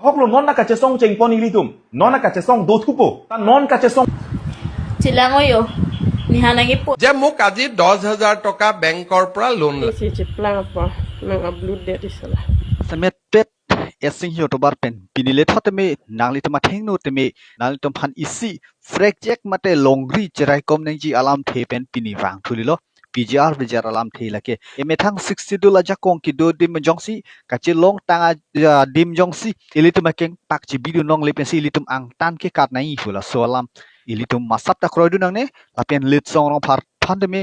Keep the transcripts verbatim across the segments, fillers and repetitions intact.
Hoklo, non na kachesong chengpon ilitum. Non na kachesong dothupo. Ta non kachesong. Chelang oyo. Nihan nangkipu. যে মোক আজি দহ হাজাৰ টকা বেংকৰ পৰা লোন লাগে। Isi cheplang apa? Nang upload det isala. Semet pet esing hio tobar pen pini le thot teme nanglitum athengno teme nanglitum aphan isi frek jek mate longri cherai kom nangji alamthe pen pini vangthu lilo. P G R V G R alamthe lake. Emethang Sixth Schedule ajakong kedo adim jongsi kachelong tang a- adim jongsi ilitum akeng pak chibidun longle pensi ilitum angtan kekat nangji pu laso alam ilitum masap ta kroidun nangne. Lapen Litsong Rongphar aphan teme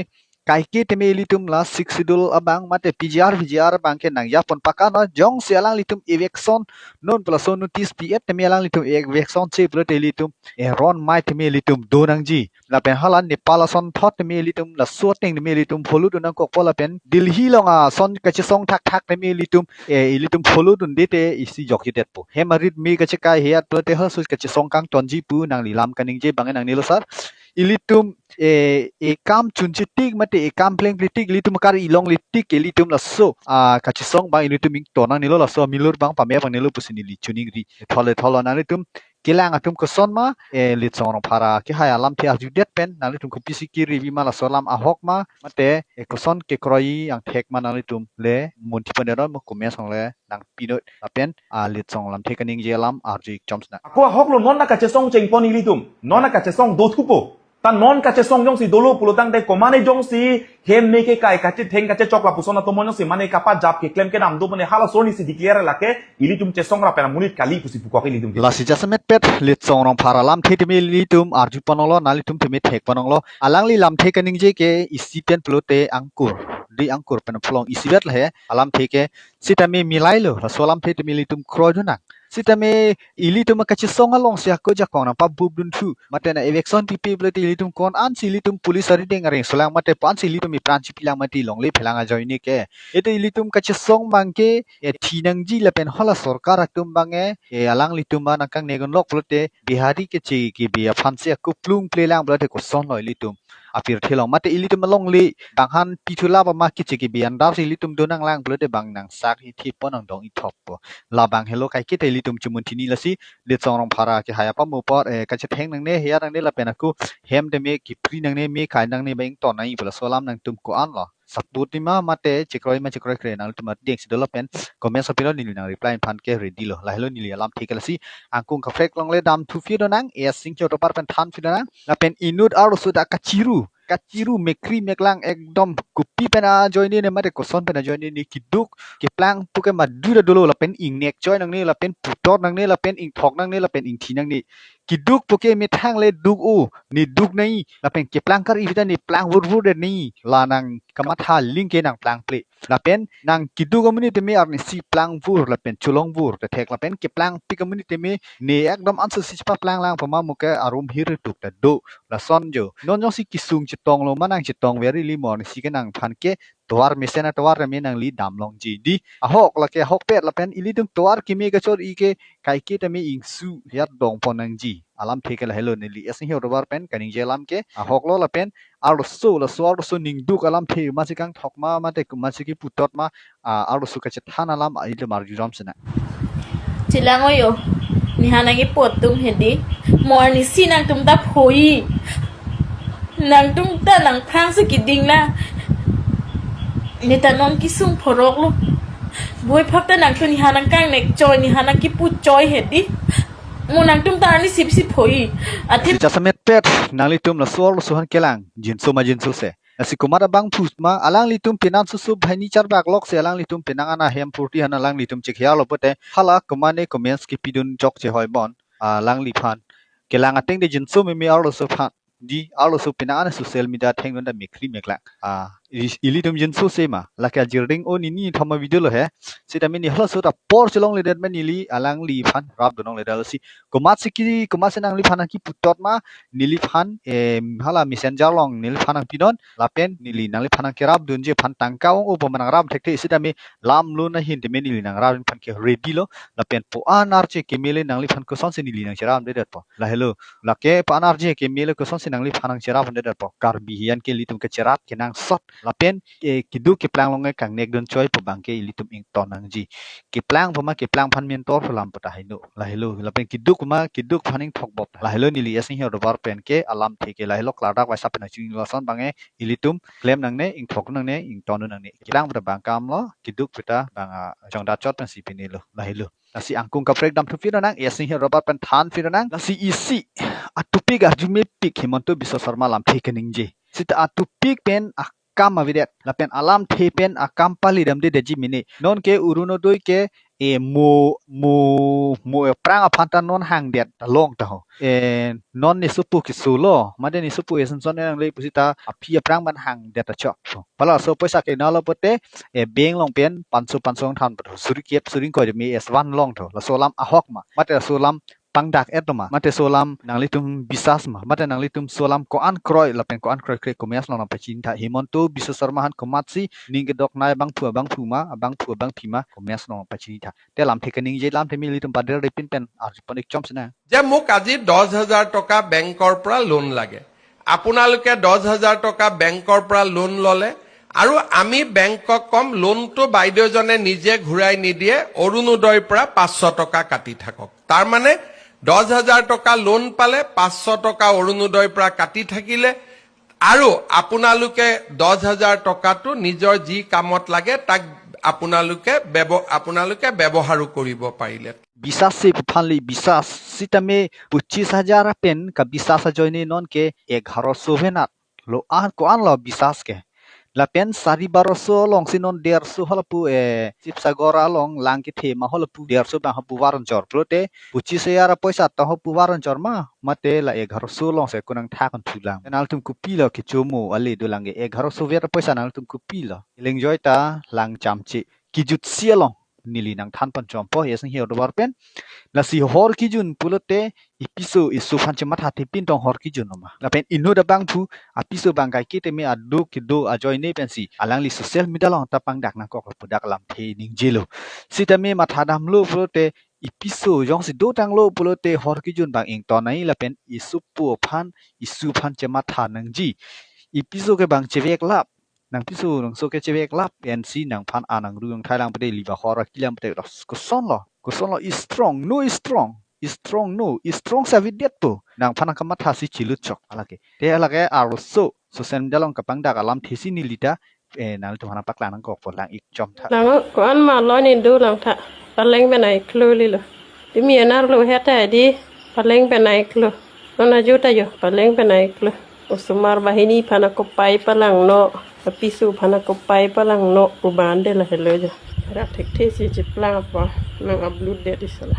kaike teme ilitum la Sixth Schedule abang mate P G R V G R abang ke nangjapon pakana, jongsi alanglitum eviction non pu laso notice pi-et teme alanglitum eviction che pulote ilitum eron mai teme ilitum do nangji. Lapen hala Nepal ason thot teme ilitum laso ateng teme ilitum follow dun nangkokpo, lapen Delhi along ason kachesong thakthak teme ilitum, eh, ilitum follow dunde te isi jokjidetpo. Hem arit me kachekai he-et pulote halaso kachesong kangtonji pu nangli lam kaningje abang nangnelo sir. Ilitum, eh, ekam chunchetik mate ekam plengpletik ilitum kar-i longletik ilitum laso, ah, kachesong abang ilitum ington nangnelo, laso amilur abang pame abang nelo pusi neli choningri. Thole tholo nanglitum kelang atum koson ma, eh, Litsong Rongphar akehai alamthe arjudet pen nanglitum kopisi kiri bi ma, laso alam ahok ma mate, eh, koson kekroi angthek ma nanglitum le munthi pon denon mo comment along le nangpinoi lapen, ah, Litsong lamthe kaningje alam arju ik chomsna. Ako ahoklo, non na kachesong chengpon ilitum. Non na kachesong dothupo. Ta non kachesong jongsi dolo pulotangte komane jongsi hem me kekai kachetheng kachechok lapuson atomon jongsi mane kapajap keklem kedam do mane halaso arnisi declare lake ilitum chesong ra pen amonit kali pusi pukok ilitum. Lasi jasemet pet Litsong Rongphar alamthe teme ilitum arjupon longlo, nanglitum teme thekpon longlo. Alangli lamthe kaningje ke isi pen pulote angkur. Di angkur pen phlong isivet lahe alamthe ke sitame milailo. Laso alamthe teme ilitum kroidun nang. Sitame ilitum kachesong alongsi ako ajakong nangpabubdunthu. Mate na eviction pipe pulote ilitum ko-an si ilitum police arideng areng solang mate ko-an si ilitum ipran chipilang mate longle phelang ajoine ke. Ete ilitum kachesong abang ke, eh, thi nangji lapen hala sorkar atum abang eh, eh, alanglitum ma nangkangnegon lok pulote Bihari keche kebi aphansi ako plung plelang pulote kosonlo ilitum apirthe along mate ilitum alongle bang han pithula ba ma keche kebi andar si ilitum do nanglang pulote bang nangsak ithi pon nangdong ithoppo. Labang helo kaiketa ilitum chimun thini lasi Litsong Rongphar akehai apamo apor, eh, kachetheng nangne, heya nangne lapen ako hem teme kipri nangne, me kai nangne ba ington nangji pu laso alam nangtum ko-anlo. Support nima mate chekroi ma chekroikre nangtum arideng si do lapen comment along pilo, neli nangreply aphan ke ready lo. Lahelo neli alamthe ke lasi angkung kaprek along le damthu phi do nang, esing hio tobar pen than phi do nang. Lapen inut arloso ta kachiru, kachiru mekri meklang ekdom kopi pen ajoine ne mate koson pen ajoine ne kiduk keplang puke madu ta dolo, lapen ingnek choi nangne, lapen putot nangne, lapen ingthok nangne, lapen ingthi nangne. Kiduk puke methang le duk-o, ne duk nangji, lapen keplang kar-i pita ne plang vurvur det nangji, la nangkamatha aling ke nangplangple. Lapen nangkiduk amonit teme arnisi plangvur lapen cholongvur ta thek, lapen keplangpik amonit teme ne ekdom ansose chepaplanglang pama mo ke arum hir tuk ta do. Lason jo. Non jongsi kesung chetonglo ma nangchetongver ili mo arnisi ke nangphan ke tovar mesen atovar tame nangli damlongji di. Ahok lake ahokpet lapen ilitum tovar keme kachor-i ke kaike tame ingsu hiat dongpon nangji. Alamthe ke lahelo, neli esing hio tobar pen kaningje alam ke ahoklo lapen arloso, laso arloso ningduk alamthe masi kangthok ma mate masi keputot ma, ah, arloso kachethan alam ilitum arju jom sina. Chelang oyo. Nihan nangkipu atum hedi. Mo arnisi nangtum ta phoi. Nangtum ta nangphrang si keding la. Ne ta non kesung phoroklo. Boi phak ta nangtum nihan nangkangnek choi, nihan nangkipu choi hedi. Mo nangtum ta arnisi si phoi. Athe. Lasi jasemet pet nanglitum laso arloso aphan kelang jinso ma jinsose. Lasi komat abang phus ma alanglitum penang susu bhaini charbak lok si alanglitum penang ana hem purti han alanglitum chekhiarlo pote hala komane comments kepidun chok chehoi bon alangliphan. Kelang ateng de jinso meme arloso aphan di arloso penang ana social media thengdun ta mekri meklang. Ah, i- ilitum jinsose ma lake ajirding o nini thoma video lo he. Sitame ne halaso ta apor chelongledet ma neli alangliphan rapdun longledet lasi. Komatsi ke, komatsi nangliphan nangkiputot ma neliphan, em, hala messenger along neliphan nangpinon lapen neli nangliphan nangkerapdunji aphan tangka ong-o pu ma nangrap thekthe sitame lam lo na hin teme neli nangrap aphan ke ready lo lapen po-an arje keme le nangliphan kosonsi neli nangcherapdedetpo. Lahelo, lake po-an arje keme le kosonsi nangliphan nangcherapdedetpo. Karbi hiyan ke ilitum kecherap kenangsot Lapen eh, keduk keplang along kangnekdun choi pu abangke ilitum ington nangji. Keplang puma keplang aphan mentor pu alam puta heno. Lahelo. Lapen keduk puma keduk aphan ingthok bop. Lahelo neli A S Ninghi Robar pen ke alamthe ke lahelo klardak vaisa pen aching lason abangke ilitum klem nangne, ingthok nangne, ington nangne. Keplang puta abang kam lo, keduk puta abang ah, jongda chot pensi pinelo. Lahelo. Lasi angkung kaprek damthu phi nang, A S Ninghi Robar pen than phi nang. Lasi isi atupik arjumepik Himanta Biswa Sarma lamthe keningje. Sita atupik pen akam avedet. Lapen alamthe pen akam palidamdedetji mene. Non ke Orunodoi ke eh, mo mo mo aphrang aphan ta non hangdet ta long ta ho. Eh, non ne sopo keso lo, mate ne sopo eson son nang le pusita aphi aphrang ban hangdet ta chok ho. Pala so poisa kenanglo pote eh, bank along pen panso panso than pu suri kep suri ingkoi me S one long tho. Laso alam ahok ma, mate laso alam pangdak et ma, mate laso alam nanglitum bisas ma, mate nanglitum laso alam ko-an kroi lapen ko-an kroikre komat along nangpachini tha. Himanta Biswa Sarma aphan komatsi ning kedok nai abangphu abangphu ma, abangphu abangphi ma komat along nangpachini tha. Te lamthe keningje lamthe me ilitum pader de pin pen arjupon ik chom sina. যে মোক আজি দহ হাজাৰ টকা বেংকৰ পৰা লোন লাগে। আপোনালোকে দহ হাজাৰ টকা বেংকৰ পৰা লোন ল'লে আৰু আমি বেংকক কম লোনটো বাইদেউজনে নিজে ঘূৰাই নিদিয়ে, অৰুণোদয়ৰ পৰা পাঁচশ টকা কাটি থাকক। তাৰমানে দহ হাজাৰ টকা লোন পালে পাঁচশ টকা অৰুণোদয়ৰ পৰা কাটি থাকিলে আৰু আপোনালোকে দহ হাজাৰ টকাটো নিজৰ যি কামত লাগে তাক আপোনালোকে ব্যৱ আপোনালোকে ব্যৱহাৰো কৰিব পাৰিলে। Bisas si puphanli bisas sitame পঁচিশ হাজাৰ pen kabisas ajoine non ke এঘাৰশ venat lo an ko-an lo bisas ke. Lapen sari বারোশ along si non দেড়শ halapu eh Sibsagar along lang kethe ma halapu দেড়শ abang hapu varanjor pulote পঁচিশ হাজাৰ apoisa ta hapu varanjor ma, mate la এঘারশ along si konang tha kon thulang. Nangtum kopi lo kechomo ale dolang ke এঘারশ ver apoisa nangtum kopi lo. Elengjoi ta lang chamche. Kejutsi along neli nangthan pon chompo A S Ninghi Robar pen. Lasi hor kejun pulote episo esu aphan chematha thepin tong hor kejun ma. Lapen inut abangphu apiso abang kaike teme aduk kedo ajoine pensi alangli social media along ta pangdak nangkok pu dak lamthe ningjelo. Sitame mathadamlo pulote episo jongsi dotanglo pulote hor kejun abang ington nai lapen esopo aphan esu aphan chematha nangji. Episo ke abang cheveklap, nangpiso nangso ke cheveklap pensi nangphan anang ru angthai lang pede liba hor akilang pede los koson lo, koson lo strong, no strong, strong no, strong si avedetpo. Nangphan nangkamatha si chilut chok alake. Te alake arloso social media along kapangdak alamthe si neli ta eh, nangtum aphan paklang nangkokpo lang ik chom tha. Lang ko-an ma lo ne dolang tha. Paleng penai klo lilo. Tumi anar lo heta di paleng penai klo. Non aju ta jo paleng penai klo. Osomar banghini aphan ako pai palangno. Apiso aphan ako pai palangno. Uban de lahelo jo. Rak thekthe si cheplang apa. Nang upload det isala.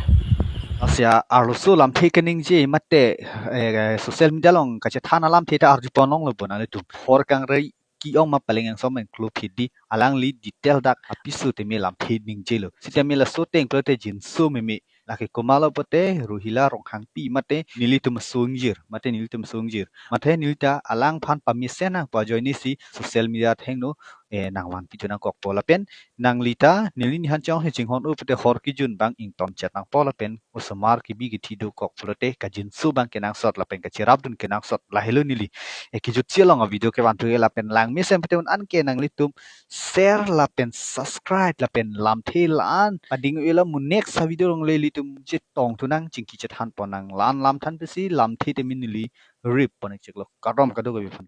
Asia arloso lamthe keningje mate eh, social media along kachethan alamthe ta arjupon longlo bo nanglitum. Hor kangrei ke-ong ma paleng angsom pen klo phidi alangli detail dak apiso teme lamthe ningjelo. Sitame laso teng pulote jinso meme lake komatlo pote Rohila Ronghangpi mate nelitum asongjir, mate nelitum asongjir. Mate neli ta alangphan pamesen nangpo ajoine si social media athengno eh, nangvanpi tu nangkokpo lapen nangli ta neli nihan chong he chinghon u pote hor kejun abang ington chet nangpo lapen osomar kebi kethe dokok pulote kajinso abang kenangsot lapen kacherapdun kenangsot lahelo neli. Eh, kejutsi along avideo kevan thu lapen lang mesen pute un an ke nanglitum share lapen subscribe lapen lamthe la-an pading ilo mu next avideo along le ilitum chetong thu nang chingki chethan pon nang la-an lam than pesi lamthe teme neli rip pon ik chiklo. Kardom kadokave aphan.